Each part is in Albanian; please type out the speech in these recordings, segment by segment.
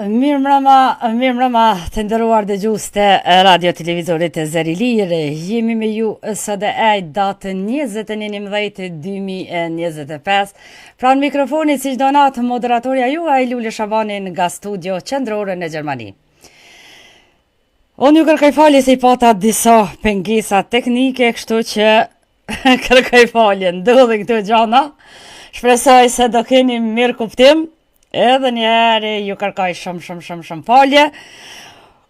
Mirëmbrëma, mirëmbrëma të nderuar dëgjues të radio televizorit të Zëri i Lirë. Jemi me ju sot e enjte datën 21.11.2025. Pranë mikrofonit si çdo natë moderatorja juaj Lule Shabani nga studio qendrore në Gjermani. Unë ju kërkoj falje se i pata disa pengesa teknike, kështu që kërkoj falje, ndodhin këto gjana. Shpresoj se do keni mirëkuptim. Edhe një herë ju kërkoj shumë shumë shumë shumë falje.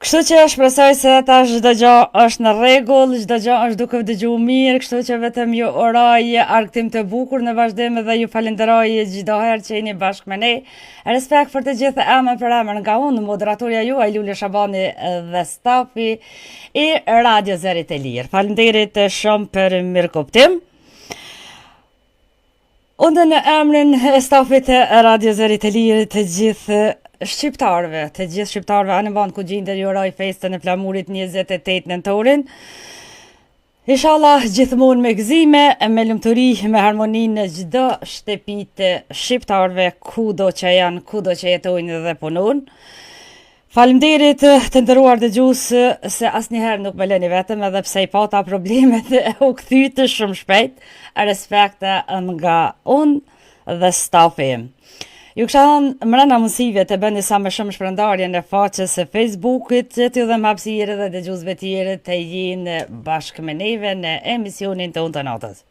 Kështu që shpresoj se tash çdo gjë është në rregull, çdo gjë është duke u dëgju mirë, kështu që vetëm ju uroj argëtim të bukur në vazhdim dhe ju falenderoj çdo herë që jeni bashkë me ne. Respekt për të gjithë emër për emër nga unë, moderatorja juaj Lule Shabani dhe stafi i Radio Zërit të Lirë. Faleminderit shumë për mirëkuptim. Unë në emrin e stafit të Radio Zërit të Lirë të gjithë shqiptarëve, të gjithë shqiptarëve anembanë ku gjinden ju uroj festën e flamurit 28 nëntorin. Inshallah gjithmonë me gëzime, me lumturi, me harmoni në çdo shtëpi të shqiptarëve kudo që janë, kudo që jetojnë dhe punojnë. Faleminderit të nderuar dëgjues se asnjëherë nuk më lëni vetëm edhe pse i pata problemet e u kthytë shumë shpejt. Respekt nga unë dhe stafi im. Ju kisha thënë mrena mundësive të bëni sa më shumë shpërndarje në faqes së Facebookit që t'ju dhëm hapësirë dhe dëgjuesve tjerë të jenë bashkë me neve në emisionin tonë të natës.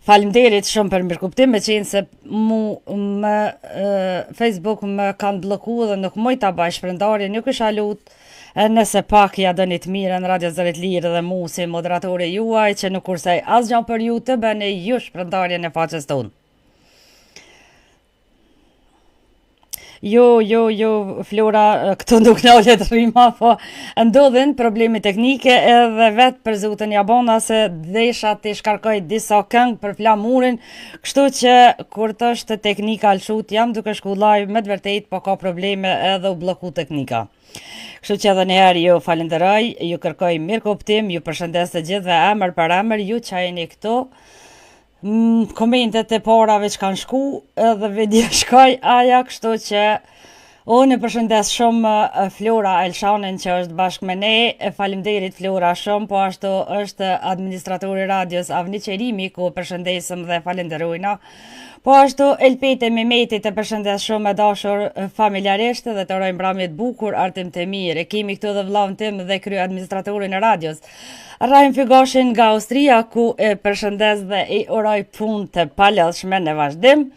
Faleminderit shumë për mirëkuptim, meqenëse mu më e, Facebook më kanë blloku dhe nuk muj ta baj shpërndarjen, ju kisha lut e nëse pak ja doni të mirën Radio Zërit Lirë dhe mu si moderatore juaj që nuk kursej asgjë për ju të bëni ju shpërndarjen e faqes tonë. Jo, jo, jo, Flora, këtu nuk nalet rryma, po ndodhin probleme teknike edhe vetë për zotin ja bona se desha të shkarkoj disa këngë për flamurin, kështu që kur të është teknika lëshut, jam duke shku live me të vërtet, po ka probleme edhe u blloku teknika. Kështu që edhe njëherë ju falenderoj, ju kërkoj mirëkuptim, ju përshëndes të gjithëve emër për emër, ju që jeni këtu, Mm, komentet e para veç kanë shku edhe video shkoj aja, kështu që unë e përshëndes shumë Flora Elshanin që është bashkë me ne, e faleminderit Flora shumë, po ashtu është administratori i radios Avni Qerimi, ku e përshëndesëm dhe falenderojna. Po ashtu Elpete Mehmeti të përshëndes shumë e dashur familjarisht dhe të uroj mbrëmje të bukur, argëtim të mirë. E kemi këtu edhe vëllaun tim dhe krye administratorin e radios. Rrahim Figashin nga Austria, ku e përshëndes dhe i uroj punë të palodhshme në vazhdim.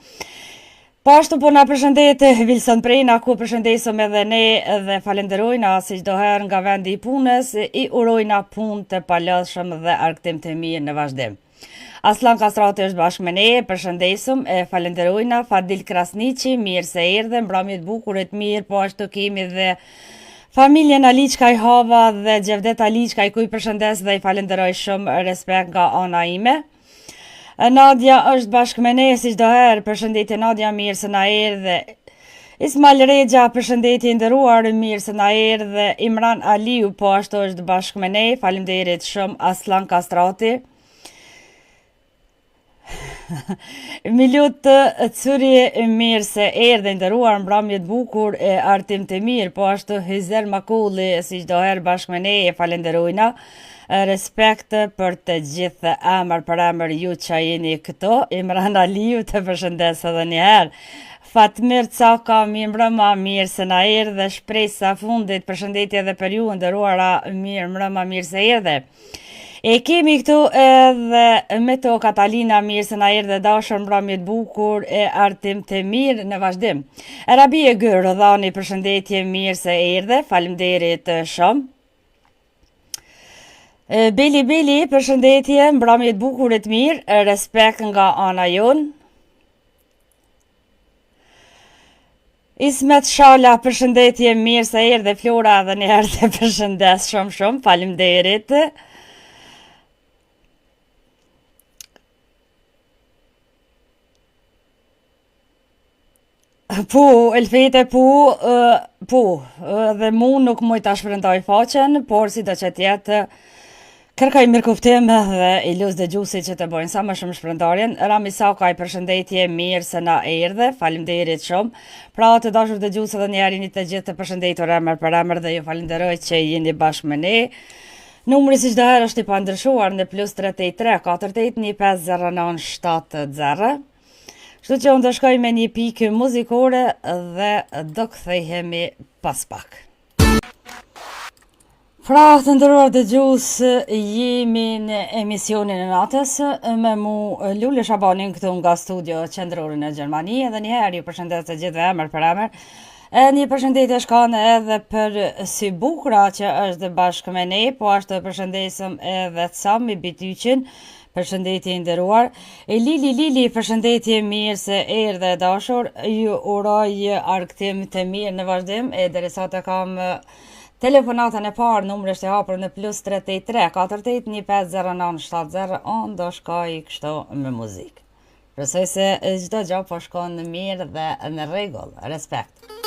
Po ashtu po na përshëndet Wilson Prena, ku përshëndesëm edhe ne dhe falenderojna si çdo herë nga vendi i punës, i urojna punë të palodhshëm dhe argëtim të mirë në vazhdim. Aslan Kastrati është bashkë me ne, e përshëndesëm, e falenderojna, Fadil Krasniqi, mirë se erdhe, mbrëmje të bukur e të mirë, po ashtu kemi dhe familjen Aliçkaj Hava dhe Xhevdet Aliçkaj, ku i përshëndes dhe i falenderoj shumë respekt nga ana ime. Nadia është bashkë me ne, si çdo herë, përshëndetje Nadia, mirë se na erdhe. Ismail Rexha, përshëndetje i nderuar, mirë se na erdhe. Imran Aliu, po ashtu është bashkë me ne, faleminderit shumë Aslan Kastrati. Milut Curi, mirë se erdhe i nderuar, mbrëmje të bukur e argëtim të mirë, po ashtu Hyzer Makulli, si çdo herë bashkë me ne, e falenderojna. Respekt për të gjithë emër për emër ju që jeni këtu. Imran Aliu të përshëndes edhe një herë. Fatmir Caka, mirëmbrëma, mirë se na erdhe, shpresa fundit, përshëndetje edhe për ju, nderuara, mirëmbrëma, mirë se erdhe. E kemi këtu edhe me to Katalina, mirë se na erdhe dashur, mbrëmje të bukur e argëtim të mirë në vazhdim. Rabie Gyr, Rodhani, përshëndetje, mirë se erdhe, faleminderit shumë. Beli Beli, përshëndetje, mbrëmje të bukur e të mirë, respekt nga ana jonë. Ismet Shala, përshëndetje, mirë se erdhe Flora edhe një herë të përshëndes shumë shumë, faleminderit. Po, Elfete, po, po, dhe mu nuk muj ta shpërndaj faqen, por sido që të jetë, Kërkoj mirëkuptim dhe i lus dëgjuesit që të bojnë sa më shumë shpërndarjen. Rami Sakaj, përshëndetje, mirë se na erdhe, faleminderit shumë. Pra të dashur dëgjues edhe një herë jeni të gjithë të përshëndetur emër për emër dhe ju falenderoj që jeni bashkë me ne. Numri si çdo herë është i pandryshuar në plus 383 48 1509 70. Kështu që unë do shkoj me një pikë muzikore dhe do kthehemi pas pak. Pra, të nderuar dëgjues, jemi në emisionin e natës me mu Lule Shabanin këtu nga studio qendrore në Gjermani edhe një herë ju përshëndes të gjithëve emër për emër. E një përshëndetje shkon edhe për si bukra që është bashkë me ne, po ashtu e përshëndesim edhe Sami Bityqin, Përshëndetje i nderuar. E Lili Lili, përshëndetje mirë se erdhe e dashur. Ju uroj argëtim të mirë në vazhdim e derisa të kam telefonatën e parë, numri është i hapur në plus 383 48 1509 70, unë do shkoj kështu me muzikë. Besoj se çdo gjë po shkon në mirë dhe në rregull. Respekt.